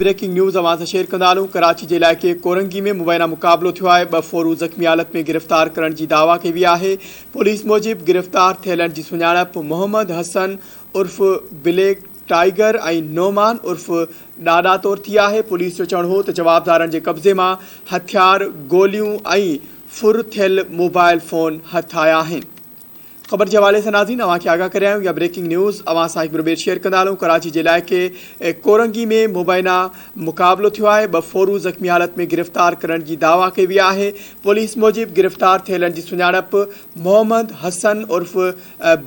Breaking news اوهان سان share ڪندا هلون ڪراچي جي علائقي ڪورنگي ۾ مبينا مقابلو ٿيو آهي ٻه ڦورو زخمي حالت ۾ گرفتار ڪرڻ جي دعويٰ ڪئي وئي آهي پوليس موجب گرفتار ٿيلن جي سڃاڻپ محمد حسن عرف بليڪ ٽائيگر ۽ نعمان عرف ڏاڏا طور ٿي آهي پوليس جو چوڻ هو ته جوابدارن جي قبضي مان هٿيار گوليون ۽ ڦر ٿيل موبائل فون هٿ آيا آهن. خبر جي حوالي سان ناظرين اوهان کي آگاهه ڪري آيون يا بريڪنگ نيوز اوهان سان هڪ ڀيرو ٻيهر شيئر ڪندا هلون ڪراچي جي علائقي ڪورنگي ۾ مبينا مقابلو ٿيو آهي ٻه ڦورو زخمي حالت ۾ گرفتار ڪرڻ جي دعويٰ ڪئي وئي آهي پوليس موجب گرفتار ٿيلن جي سڃاڻپ محمد حسن عرف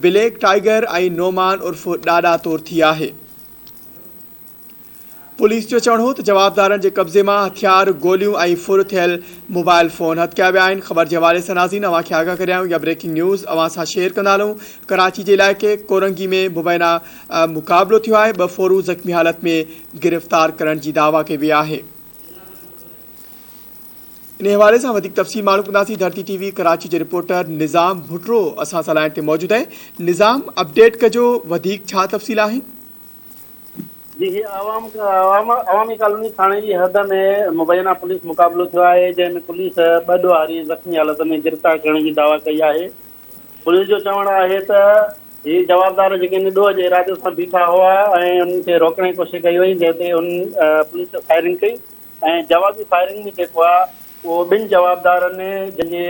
بليڪ ٽائيگر ۽ نعمان عرف ڏاڏا طور ٿي آهي. پوليس جو چوڻ هو ته جوابدارن جي قبضي مان هٿيار، گوليون ۽ ڦر ٿيل موبائل فون هٿ ڪيا ويا آهن. خبر جي حوالي سان ناظرين اوهان کي آگاهه ڪري آيون يا بريڪنگ نيوز اوهان سان شيئر ڪندا هلون ڪراچي جي علائقي ڪورنگي ۾ مبينا مقابلو ٿيو آهي ٻه ڦورو زخمي حالت ۾ گرفتار ڪرڻ جي دعويٰ ڪئي وئي آهي. انهي حوالي سان وڌيڪ تفصيل معلوم ڪنداسين ڌرتي ٽي وي ڪراچي جي رپورٽر نظام ڀٽرو اسان سان لائين تي موجود آهي نظام اپڊيٽ ڪجو وڌيڪ ڇا تفصيل آهن. جي هي عوام عوامي ڪالوني ٿاڻي جي حد ۾ مبينا پوليس مقابلو ٿيو آهي جنهن ۾ پوليس ٻه ڏوهاري زخمي حالت ۾ گرفتار ڪرڻ جي دعويٰ ڪئي آهي پوليس جو چوڻ آهي ته هي جوابدار جيڪي ان ڏوهه جي ارادي سان بيٺا هئا ۽ انهن کي روڪڻ جي ڪوشش ڪئي وئي جنهن تي انهن پوليس تي فائرنگ ڪئي ۽ جوابي فائرنگ ۾ جيڪو آهي اهو ٻن جوابدارن جن جي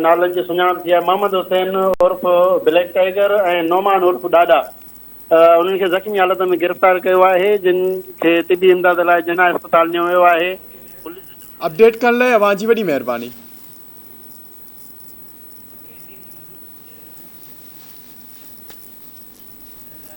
نالن جي سڃاڻپ ٿي آهي محمد حسين عرف بليڪ ٽائيگر ۽ نعمان عرف ڏاڏا انهن کي زخمي حالت ۾ گرفتار ڪيو آهي جن کي طبي امداد لاء جناح اسپتال نيو ويو آهي. پوليس جو چوڻ. اپڊيٽ ڪرڻ لاء اوهان جي وڏي مهرباني.